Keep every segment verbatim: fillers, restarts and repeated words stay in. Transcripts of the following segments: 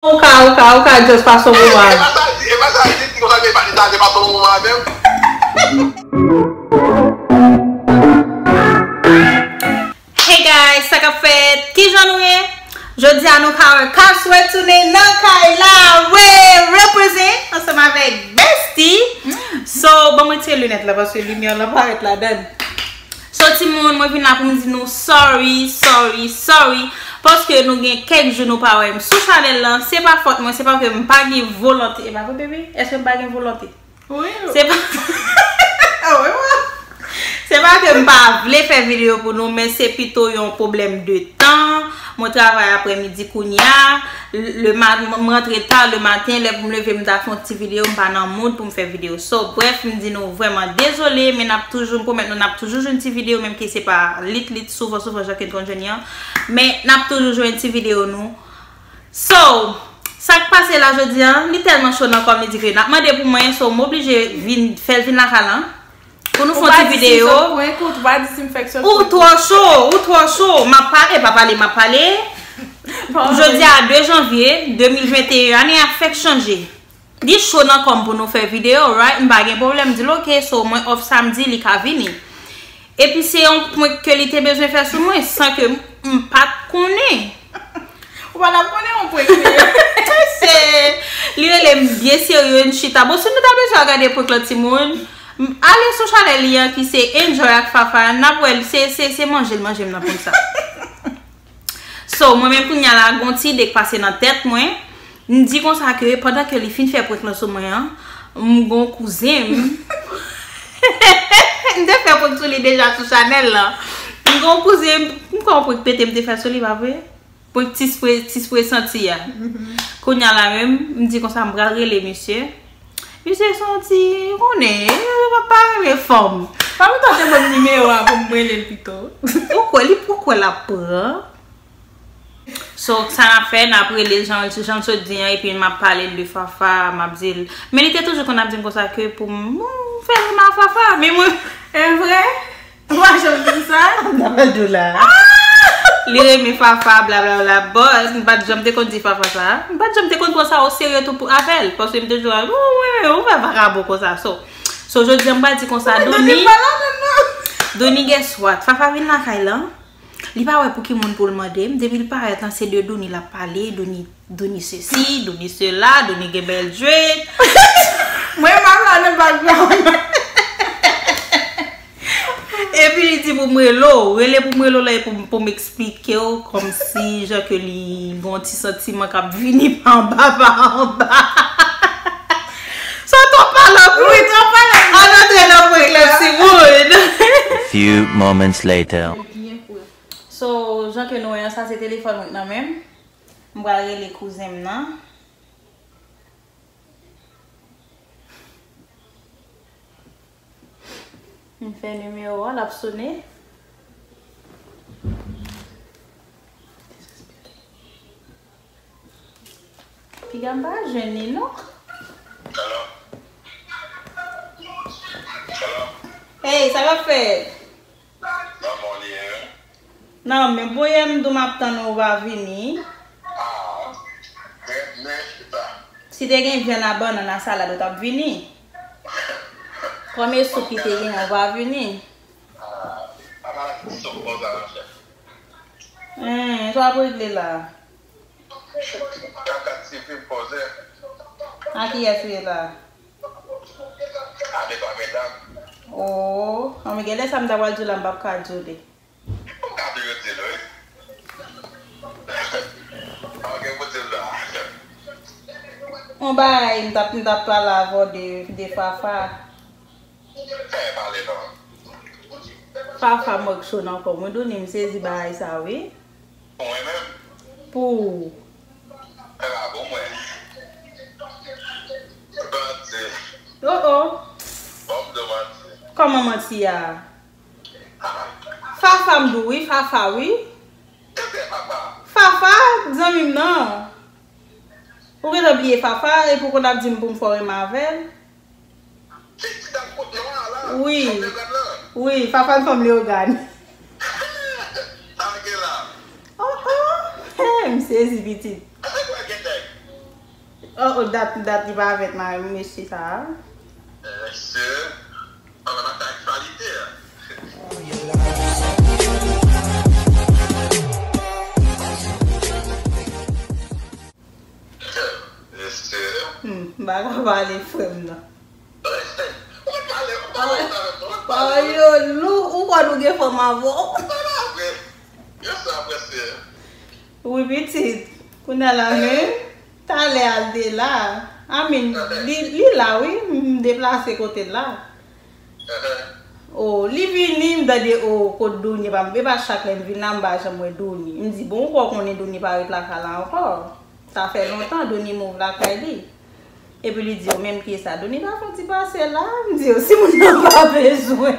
Ou ka, ou ka, ou ka just pase yon moman. E pa sa l di, e pa sa l di, di konsa, li pa, li ta, li pase yon moman avè m. Hey guys, sa k ap fèt? Kijan nou ye? Jodi a nou ka wè Kaswè tounen nan kay la. We, represent ansanm avèk Bestie. So, ban mwen tire linèt la paske limyè lan parèt ladann. So, timoun, mwen vin la pou m di nou sorry, sorry, sorry. Paske nou gen kèk jou nou pa wè m sou chanèl lan. Se pa fòt mwen, se pa ke m pa gen volonte. E pa vre, bebe? Èske m pa gen volonte? Wi. Se pa, ah, wi, wi. Se pa ke m pa vle fè videyo pou nou, men se pito yon pwoblèm de tan. Mwen travay aprèmidi kounye a. Le ma-, m rantre ta le maten, lè pou m leve, m ta fè yon ti videyo, m pa nan mood pou m fè videyo. So, brèf, m di nou vrèman dezole, men n ap toujou, m pwomèt nou, n ap toujou jwenn ti videyo, menm ke se pa lit, lit, souvan, souvan, jan ke n konn jwenn li an. Men n ap toujou jwenn ti videyo nou. So, sa k pase la jodi a, li tèlman cho nan kò m, li di ke n ap mande pou mwen, so m oblije vin, fè l vin lakay lan. Pou nou fè yon ti videyo. Ou pa di si m sot pran kout, ou pa di si m fèk sot pran kout. Ou twò cho, ou twò cho. M ap pale, pa pale, m ap pale. Jodi a de janvye de mil venteyen, ane a fèk chanje. Li cho nan kò m pou nou fè videyo, right? M pa gen pwoblèm, di l, "Ok, so mwen off samdi, li ka vini." Epi se yon prank ke li te bezwen fè sou mwen, san ke m, m pa t konnen. Ou pa t ap konnen yon prank li ye. Se, li rele m byen serye, n chita. Bon, si nou ta bezwen al gade prank lan, timoun, m, ale sou chanèl li an ki se Enjoy ak Fafa, n ap wè l, se, se, se manje l manje m nan prank sa. So, mwen menm kounye a la, gon ti ide k pase nan tèt mwen. M di konsa ke pandan ke li fin fè prank lan sou mwen an, m gon kouzen m. M te fè prank sou li deja sou chanèl lan. M gon kouzen m, m kwè yon prank pete m te fè sou li, pa vre? Prank ti spre, ti spre santi a. Kounye a la menm, m di konsa m pral rele misye. Misye santi, ou konnen, yo pa, pa renmen fanm. Pa pou tante ban m nimewo a pou m rele l pito. Ou kwè li, ou kwè l ap pran? So, sa n ap fè, n ap rele l jan, jan l sot di an, epi m ap pale l de Fafa, m ap di l. Men li te toujou konn ap di m konsa ke pou m, m fè l renmen Fafa, men mwen. E vre? Ou pa janm di m sa? M ta pral di w la. Li renmen Fafa, blablabla. But, m pa t janm te konn di Fafa sa. M pa t janm te konn pran sa o serye tou pou, avè l. Paske m te toujou, "Oh, wi, wi, ou fè vakabon konsa." So, so, jodi a, m pral di konsa, Doni, Doni, guess what? Fafa vin lakay lan. Li pa wè pou ki moun pou l mande m. Depi l parèt lan, se de Doni l ap pale. Doni, Doni sesi, Doni sela, Doni gen bèl dread. Mwen, m ap la nan background. Epi li di pou m rele w, rele pou m rele w la e pou, pou m eksplike w kòmsi jan ke li gon ti santiman k ap vini pa anba, pa anba. Sa twòp pale anpil. Wi, twòp pale anpil. Ann antre nan prank lan, timoun. A few moments later. So, jan ke nou wè an, sa se telefòn mwen k nan men m. M pral rele kouzen m nan. M fè nimewo a, l ap sone. Piga m pa jwenn li, non. Hello? Hello? Hey, sa k ap fèt? Kòman w ye? Non, men bon, yè m di w m ap tann ou, ou pa vini. Ah, men, men, chita. Si te gen vyann a bannann a salad, ou t ap vini. Kòm e soup ki te genyen, ou pa vini. Ah, pa pale sou kòb la, chèf. Hen, sa w ap regle la? Kaka ti fi poze. A kiyès ou ye la? A de pa medam. Oh, anmwe, genlè sa m ta pral di w la, m p ap ka di w li. Ou ka toujou di l, wi. Ok, pou di l la. Yon bagay, m t ap, m t ap pale avè w de, de Fafa. Fè pale non. Fafa mòg cho nan kò mwen, Doni, m sezi bagay sa, wi. Pou mwen menm? Pou ou. E pa pou mwen. Manti. Oh, oh. Bon, m di w manti. Kòman manti a? Fafa m di w wi, Fafa wi. Fafa, zanmi m nan. Ou gentan bliye Fafa, epi w konn ap di m pou m fè w renmen avè l. Wi. Wi, Fafa n fanm Leyogàn. Oh, oh. Hey, m sezi pitit. Oh, oh, dat, dat li pa avèk ma-, mesye sa a. Mesye, ann nan aktyalite a. Mesye. Hmm, m pa ka pale frè m nan. Ou pale, ou pale avèk mwen, ou pale. Pawòl yo lou, ou kwè nou gen fanm avè w? Ou pale avè. Yo sa apresye. Wi, pitit. Kounye a la menm, talè a l te la. I mean, li, li la, wi. M deplase kote l la. Oh, li vini, m tande, oh, kot Douni, e pa, e pa chak lè m vin la, m pa janm wè Douni. M di, bon, ou kwè w konnen Douni pa ret lakay la ankò. Sa fè lontan, Douni move lakay li. Epi li di, oh, menm kiyès sa? Douni ta fè yon ti pase la. M di, oh, si moun nan pa bezwen.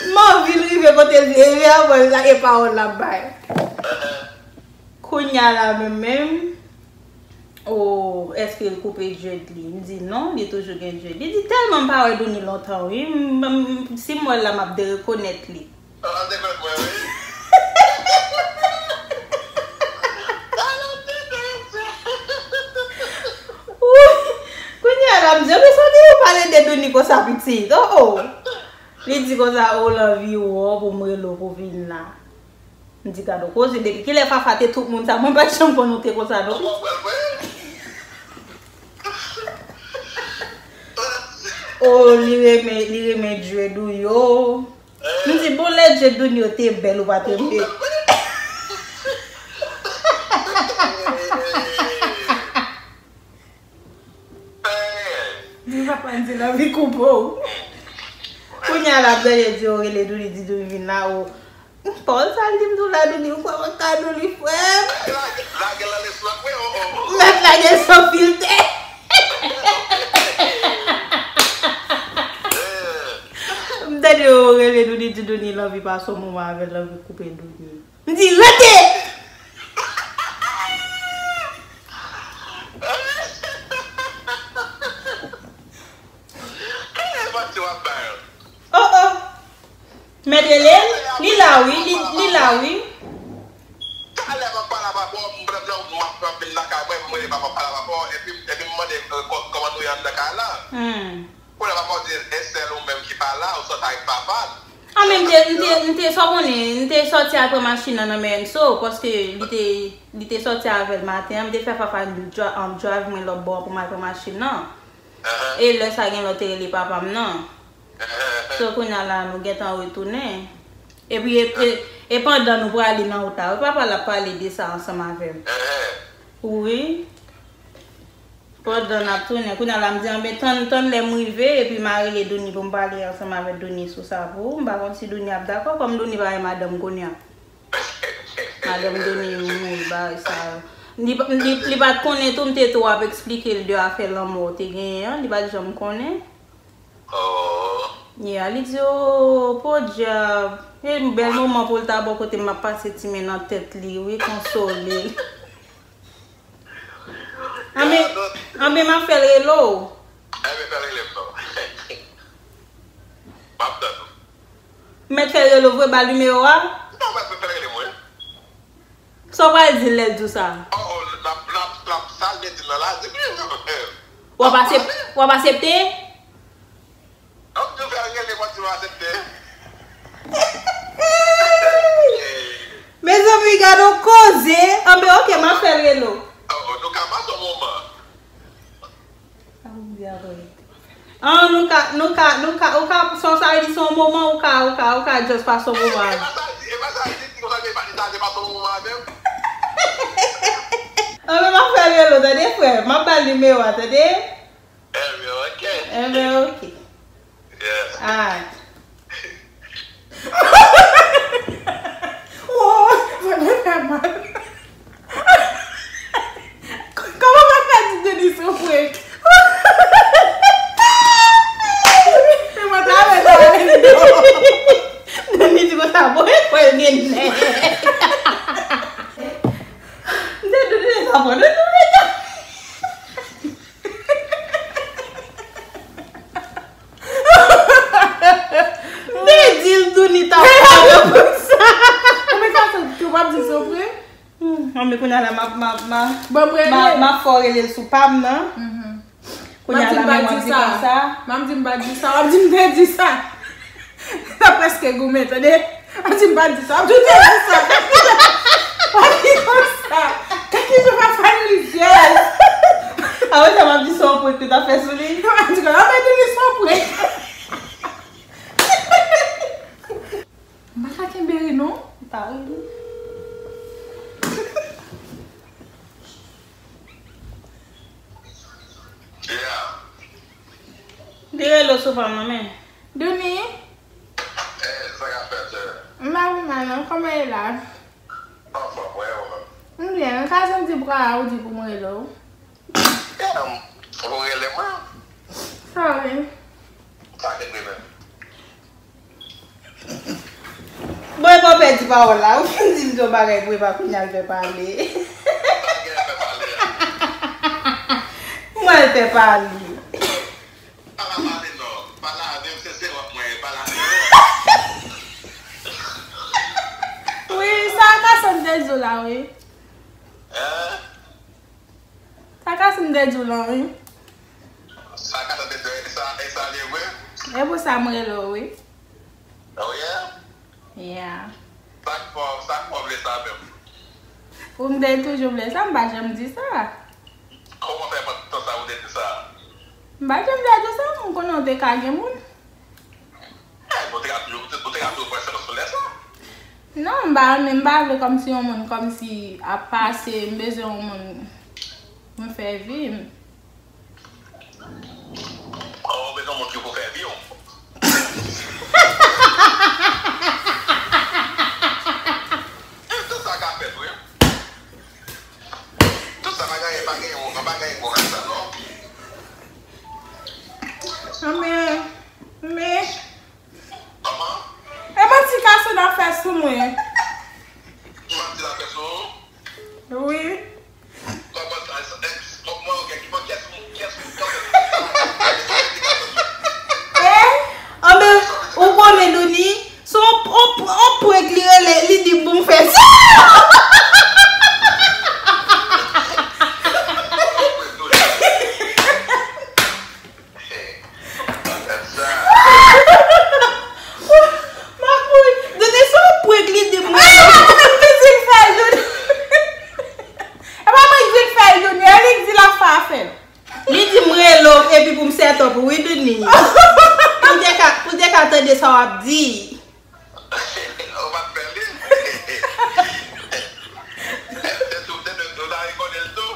M anvi l rive kote l di, e, e, e pawòl l ap bay. Kounye a la menm, menm, oh, èske l koupe dread li? M di, non, li toujou gen dread. Li di, tèlman m pa wè Douni lontan, wi. M, m, si m wè l la, m ap derekonèt li. Ah, dekonèt mwen, wi. Wi. Kounye a la, m di, men sa di ou pale de Douni konsa, pitit. Oh, oh. Li di konsa, oh, l anvi wè w pou m rele w pou vin la. M di, gad yon koze, depi kilè Fafa te tout moun sa, mwen pa t janm konn ou te konsa, non. Oh, li renmen, li renmen dread ou yo. M di, bon, lè dread Douni yo te bèl, ou pa t renmen. Di papa m di l anvi koupe w. Kounye a l ap gade di yo rele Douni, di Douni vin la, o. Pawòl sa l di m tou la, Douni, ou kwè mwen ka Douni, frè m? Lage, lage l ale sou la, wi, o, o, o. Mèt lage l san filtè. M tande yo rele Douni, di Douni l anvi pase yon moman avè l, l anvi koupe Douni. M di, rete! Ki manti w ap bay? Oh, oh. Mèt rele l? Li la, wi. Li, li la, wi. Talè m ap pale avè w, m pran tan, m ap, m ap vin lakay mwen, m rele papa, m pale avè w, epi, epi m mande, eh, kò-, kòman nou ye anndan kay la. Hmm. Kounye a papa w di, e sèl ou menm ki pa la, ou sòti avèk papa l. An, men m te, m te, m te, sa w konnen, m te sòti al pran machin nan nan men Enso, paske li te, li te sòti avè l maten an, m te fè Fafa dri-, um, drive mwen lòt bò pou m al pran machin nan. E lè sa gen lè w te rele papa m nan. So, kounye a la, nou gentan retounen. Epi, e, e, e pandan nou prale nan wout la, wi, papa l ap pale de sa ansanm avè m. Wi. Pandan n ap tounen, kounye a la, m di, anben, tann, tann lè m rive, epi m a rele Douni pou m pale ansanm avèk Douni sou sa pou ou. M pa konn si Douni ap dakò, kòm Douni pa gen madanm kounye a. Madanm Douni mouri, bagay sa yo. Li, li, li pa t konnen tou, m te tou ap eksplike l de afè lanmò te genyen an, li pa t janm konnen. Oh. Yeah, li di, oh, podyab. E bèl moman pou l ta bò kote m ap pase ti men nan tèt li, wi, konsole l. Anben, anben, m ap fè l rele w. Enben, fè l rele m non. M ap tann ou. M mèt fè l rele w vre, ba l nimewo a? Non, mèt fè l rele mwen. Sa w pral di l lè l di w sa? Oh, oh, l ap, l ap, l ap, sa l vle di l nan la, di li. W ap asep-, w ap asepte? Ann nou fè l rele, mwen di nou aksepte. Mezanmi, gade yon koze. Anben, ok, m ap fè l rele w. Oh, oh, nou ka pase yon moman. Sa pou m di apre? An, nou ka, nou ka, nou ka, ou ka, sa w sa vle di se yon moman, ou ka, ou ka, ou ka just pase yon moman. E pa sa l di, e pa sa l di, di konsa, li ta vle pase yon moman avè m. Anben, m ap fè l rele w, tande, frè. M ap ba l nimewo a, tande. Enben, ok. Enben, ok. Yeah. Alright. Oh, mwen fè mal. Kòman mwen fè di Denis yon prank? Se mwen ta wè sa. Denis di konsa, bon, e kwè l gen nè. M te di Denis sa pran de nou, mesye. Kounye a la, m ap, m ap, m ap, Bon, m rele. m ap, m ap fè w rele l sou pa m nan. Mhm. Kounye a la, men w ap di konsa. M ap di m pa di sa, w ap di m te di sa. Sa prèske goumen, tande. W ap di m pa di sa, w ap di m te di sa. W ap di konsa. Gad ki jan w ap fè rizyèz. Apre sa, m ap di se yon prank ou t ap fè sou li. M ap di konsa, w ap di li se yon prank. M pa ka kenbe ri non. Pa ri non. Yeah. Li rele w sou pa m nan, men. Doni? Eh, sa k ap fèt, eh? M pa pi mal non, kòman e la? Anfòm, wi, ou menm? M byen, ou ka janm di bra a, ou di pou m rele w. Yeah, ou rele mwen. Sorry. Sa gen gri menm. Bon, e pa w pèdi pawòl la. Ou fin di m yon bagay pou e pa kounye a l fè pale. Sa gen fè pale a? Mwen l fè pale. Pa la pale non. Pa la menm se se wòp mwen, pa la. Wi, sa ka sanble di w la, wi. Hein? Sa ka sanble di w la, wi. Sa ka sanble di w, e sa, e sa li vre? E pou sa m rele w, wi. Oh yeah? Yeah. Sa k fè w, sa k fè w vle sa menm? Ou m te toujou vle sa, m pa janm di sa. Kòman fè pandan tan sa ou te di sa? M pa janm te di sa, m konnen w te ka gen moun. Eh, ou te ka toujou, ou te, ou te ka toujou pran chans sou lè sa? Non, m pa renmen, m pa vle kòmsi yon moun, kòmsi ap pase, m bezwen yon moun pou m fè vi m. Oh, ou bezwen yon moun ki pou fè vi w. Eh, tout sa ka fèt, wi. Tout sa pa gen, pa gen, pa gen bon nan sa, non. Anmè, men. Kòman? E manti Kason ap fè sou mwen. Manti l ap fè sou ou? Wi. Kòman sa, sa, eh, kòman, ok, ki, kiyès, kiyès, kiyès, kiyès, Eh? Anben, ou konnen Doni, se yon, yon, yon prank li rele, li di m pou m fè sa. M ap mouri. Doni, se yon prank li di m rele. Ah, mwen menm ki di l fè l, Doni. E pa mwen ki di l fè l, Doni. E li k di l ap fè afè l. Li di m rele w epi pou m set up ou wi, Doni. Pou te ka, pou te ka tande sa w ap di. Ou pa t fè li. Se tou, se tou, ou ta rekòde l tou.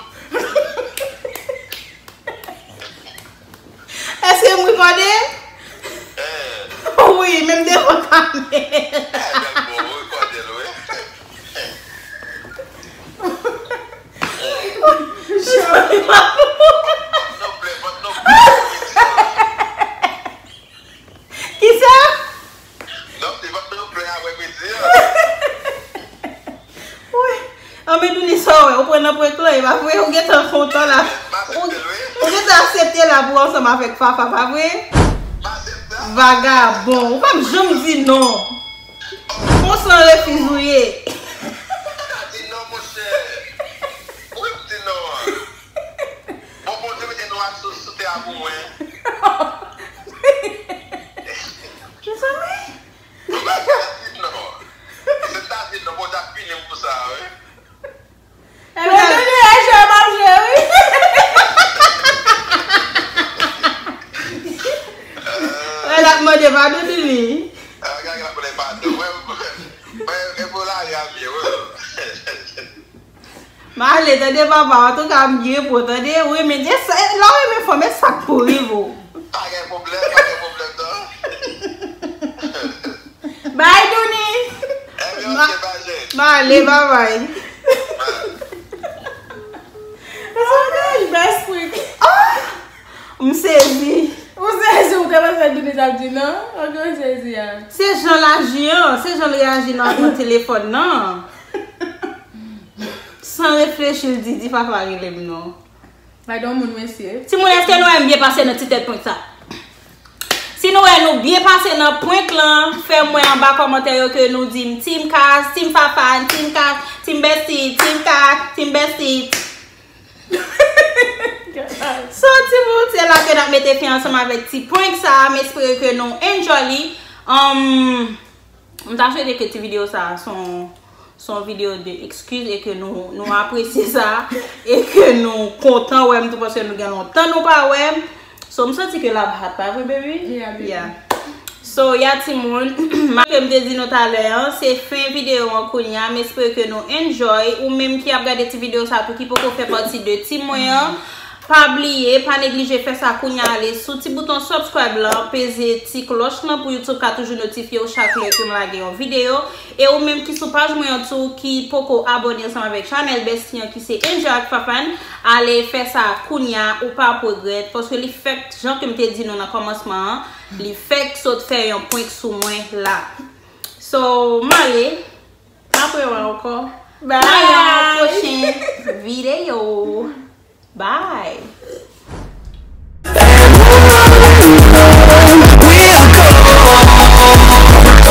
Èske m rekòde? Eh. Wi, menm devan kamera. Eh, bèl bon, ou rekòde l, wi. Vant nou plen, vant nou plen. Kisa? Non, se vant nou plen apre midi an. Wi. Anben Doni, sa w wè, ou pran nan prank lan, e pa vre? Ou gentan kontan la. Ou, ou gentan aksepte la pou ansanm avèk Fafa, pa vre? Vagabon, ou pa janm di non. Bon san refiz ou ye. Di non, monchè. Wi, m di non an. Bon, Bondye mete nwa sou, sou tè a pou mwen. Mezanmi. Mwen pa ka di non. Se ta di non, Bondye ap pini m pou sa, wi. Ebyen, Doni, e jwe m ap jwe, wi. Wè, l ap mande padon, Doni. Ah, gade, gade, padon. Mwen, mwen, mwen, e pou lari a m ye, wi. M ale, tande papa, antouka m byen pran, tande, ou renmen, e sa, lè w renmen fanm, e sa k pou rive w. Pa gen pwoblèm, pa gen pwoblèm, non. Bye, Doni. Ebyen, ok, bye, Jay. M ale, babay. Mezanmi, bèl prank. Ah! M sezi. Ou sezi, ou te panse Doni t ap di non? Ok, ou sezi a. Se jan l aji an, se jan l reyaji nan, nan telefòn nan. San reflechi, l di, di Fafa rele m non. Gade yon moun, mesye. Timoun, èske nou wè m byen pase nan ti tèt prank sa? Si nou wè nou byen pase nan prank lan, fè m wè anba kòmantè yo ke nou di m Team Kaz, Team Fafa, Team Kaz, Team Bestie, Team Kak, Team Bestie. So, timoun, se la ke n ap mete fen ansanm avèk ti prank sa a. M espere ke nou enjoy li. Um, m ta swete ke ti videyo sa a se yon, se yon videyo de excuse e ke nou, nou apresye sa e ke nou kontan wè m tou paske nou gen lontan nou pa wè m. So, m santi ke l ap hot, pa vre, baby? Yeah, baby. Yeah. So, ya timoun, ke m te di nou talè an, se fen videyo an kounye a. M espere ke nou enjoy. Ou menm ki ap gade ti videyo sa tou, ki poko fè pati de team mwen an, pa bliye, pa neglije fè sa kounye a, ale sou ti bouton subscribe lan, peze ti klòch lan pou YouTube ka toujou notifye w chak lè ke m lage yon videyo. E ou menm ki sou paj mwen an tou, ki poko abòne ansanm avèk chanèl Bestie an ki se Enjoy ak Fafane, ale fè sa kounye a, ou pa ap regrèt, paske li fèk, jan ke m te di nou nan kòmansman an, li fèk sot fè yon prank sou mwen la. So, m ale, m ap wè w ankò. Bye. Nan yon pwochen videyo.